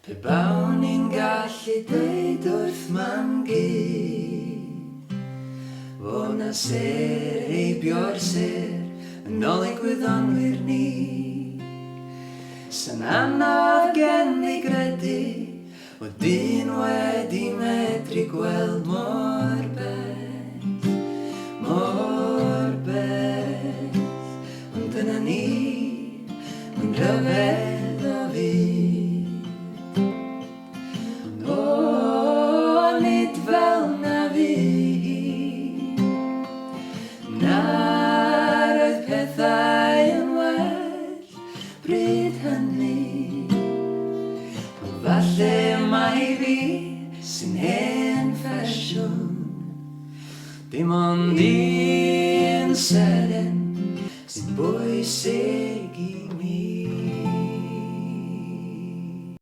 Pe bawn i'n gallu deud wrth mam-gu Fo' 'na sêr heibio'r sêr yn ôl ein gwyddonwyr ni. Sa'n anodd gen i gredu Fod dyn wedi medru gweld mor bell, mor bell. Ond dyna ni, mae'n rhyfedd o fyd. Ond o, nid fel na fu hi. Na, roedd pethau yn well bryd hynny. Wel, falle mai fi sy'n hen ffasiwn. Dim ond un seren sy'n bwysig.